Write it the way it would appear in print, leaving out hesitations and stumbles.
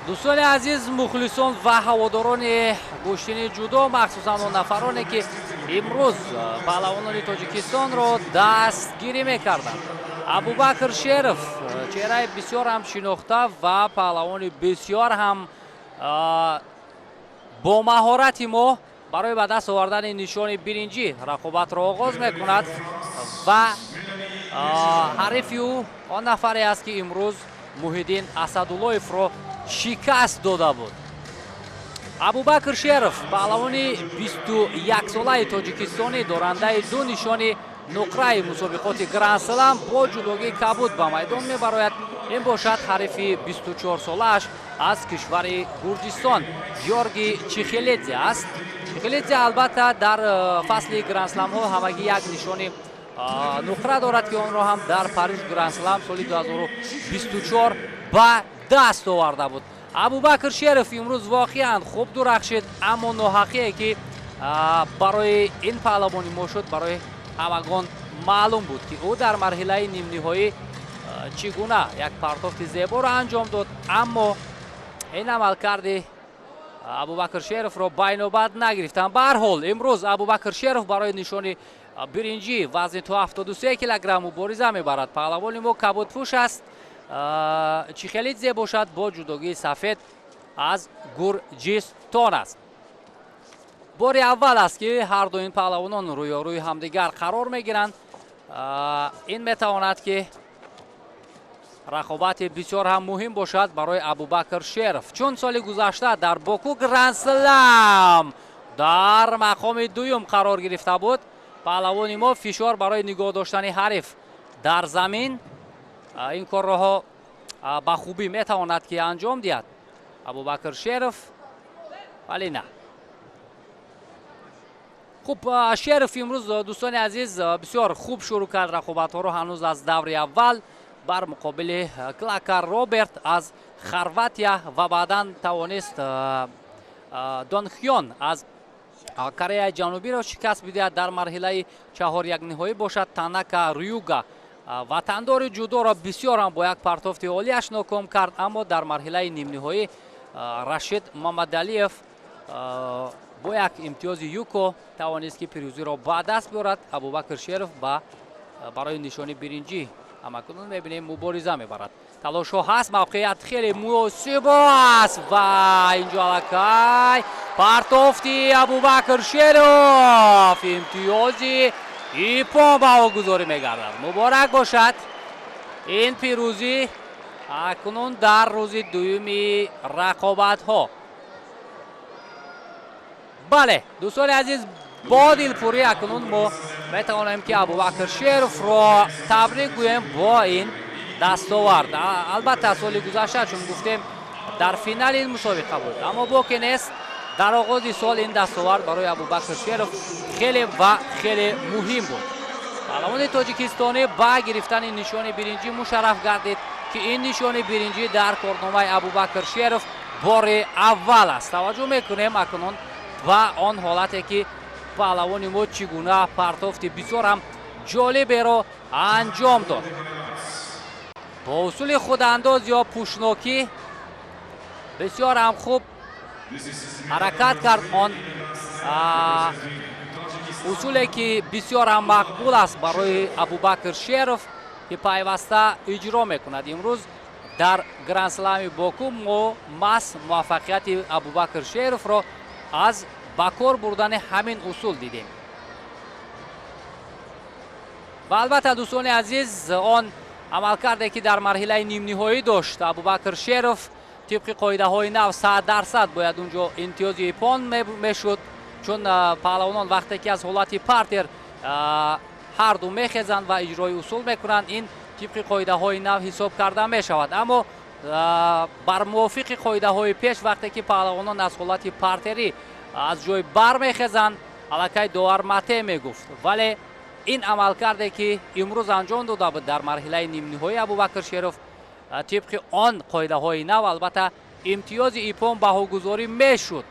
Дӯстони азиз, мухлисон ва ҳаводорони гӯштини ҷудо, махсусан он нафароне, ки имрӯз паҳлавонони Тоҷикистонро дастгирӣ мекарданд. Абубакр Шеров, чеҳраи бисёр ҳам шинохта ва паҳлавони бисёр ҳам бо маҳорати мо, барои ба даст овардани нишони биринҷӣ рақобатро оғоз мекунад ва ҳарифи ӯ он нафаре аст, ки имрӯз Муҳиддин Асадуллоевро шикаст дода буд. Абубакр Шеров, паҳлавони 21-солаи тоҷикистонӣ, дорандаи ду нишони нуқраи мусобиқоти Грандслам, бо ҷудогии кабуд ба майдон мебарояд. Ин бошад ҳарифи 24-солааш аз кишвари Гурҷистон, Георги Чихелидзе аст. Чихелидзе, албатта, дар фасли грандсламҳо ҳамагӣ як нишони нуқра дорад, ки онро ҳам дар Париж Грандслам соли 2024 ба даст оварда буд. Абубакр Шеров имрӯз воқеан хуб дурахшид, аммо ноҳақие, ки барои ин паҳлавони мо шуд, барои ҳамагон маълум буд, ки ӯ дар марҳилаи нимниҳоӣ чӣ гуна як партофти зеборо анҷом дод, аммо ин амалкарди Абубакр Шеровро байнобат нагирифтанд. Ба ҳар ҳол, имрӯз Абубакр Шеров барои нишони биринҷӣ вазни то 73 килограмм мубориза мебарад. Паҳлавони мо кабудпӯш аст, Чихелидзе бошад бо ҷудогии сафед аз Гурҷистон аст. Бори аввал аст, ки ҳарду ин паҳлавонон рӯёрӯи ҳамдигар қарор мегиранд. Ин метавонад, ки рақобати бисёр ҳам муҳим бошад барои Абубакр Шеров, чун соли гузашта дар Боку Грандслам дар мақоми дуюм қарор гирифта буд паҳлавони мо. Фишор барои нигоҳ доштани ҳариф дар замин, ин корроҳо ба хубӣ метавонад, ки анҷом диҳад Абубакр Шеров, вале на. Хуб, Шеров имрӯз, дӯстони азиз, бисёр хуб шурӯъ кард рақобатҳоро. Ҳанӯз аз даври аввал бар муқобили Клакар Роберт аз Хорватия ва баъдан тавонист Донхён аз Кореяи Ҷанубиро шикаст бидиҳад. Дар марҳилаи чаҳорякниҳоӣ бошад, Танака Рюга, ватандори ҷудоро, бисёр ҳам бо як партофти олиаш ноком кард. Аммо дар марҳилаи нимниҳоӣ Рашид Мамадалиев бо як имтиёзи юко тавонист, ки пирӯзиро ба даст биёрад. Абубакр Шеров барои нишони биринҷӣ ҳамакунун мебинем, мубориза мебарад. Талошҳо ҳаст, мавқеият хеле муосиб аст ва инҷо аллакай партофти Абубакр Шеров, имтиёзи иппон баҳогузорӣ мегардад. Муборак бошад ин пирӯзӣ акнун дар рӯзи дуюми рақобатҳо. Бале, дӯстони азиз, бо дилпурӣ акнун мо метавонем, ки Абубакр Шеровро табрик гӯем бо ин дастовард. Албатта, соли гузашта, чун гуфтем, дар финали ин мусобиқа буд, аммо боке нест, дар оғози сол ин дастовард барои Абубакр Шеров хеле ва хеле муҳим буд. Паҳлавони тоҷикистонӣ ба гирифтани нишони биринҷӣ мушарраф гардид, ки ин нишони биринҷӣ дар корномаи Абубакр Шеров бори аввал аст. Таваҷҷӯҳ мекунем акнун ба он ҳолате, ки паҳлавони мо чӣ гуна партофти бисёр ҳам ҷолиберо анҷом дод бо усули худандоз ё пӯшнокӣ. Бисёр ҳам хуб ҳаракат кард, он усуле, ки бисёр ҳам мақбул аст барои Абубакр Шеров, ки пайваста иҷро мекунад. Имрӯз дар Грандслами Боку мо маҳз муваффақияти Абубакр Шеровро аз ба кор бурдани ҳамин усул дидем. Ва албатта, дӯстони азиз, он амалкарде, ки дар марҳилаи нимниҳоӣ дошт Абубакр Шеров, тибқи қоидаҳои нав 100% бояд унҷо имтиёзи иппон мешуд, чун паҳлавонон вақте ки аз ҳолати партер ҳарду мехезанд ва иҷрои усул мекунанд, ин тибқи қоидаҳои нав ҳисоб карда мешавад. Аммо бар мувофиқи қоидаҳои пеш, вақте ки паҳлавонон аз ҳолати партерӣ аз ҷой бармехезанд, аллакай довар мате мегуфт. Вале ин амалкарде, ки имрӯз анҷом дода буд дар марҳилаи нимниҳоӣ Абубакр Шеров, тибқи он қоидаҳои нав, албатта, имтиёзи иппон баҳогузорӣ мешуд.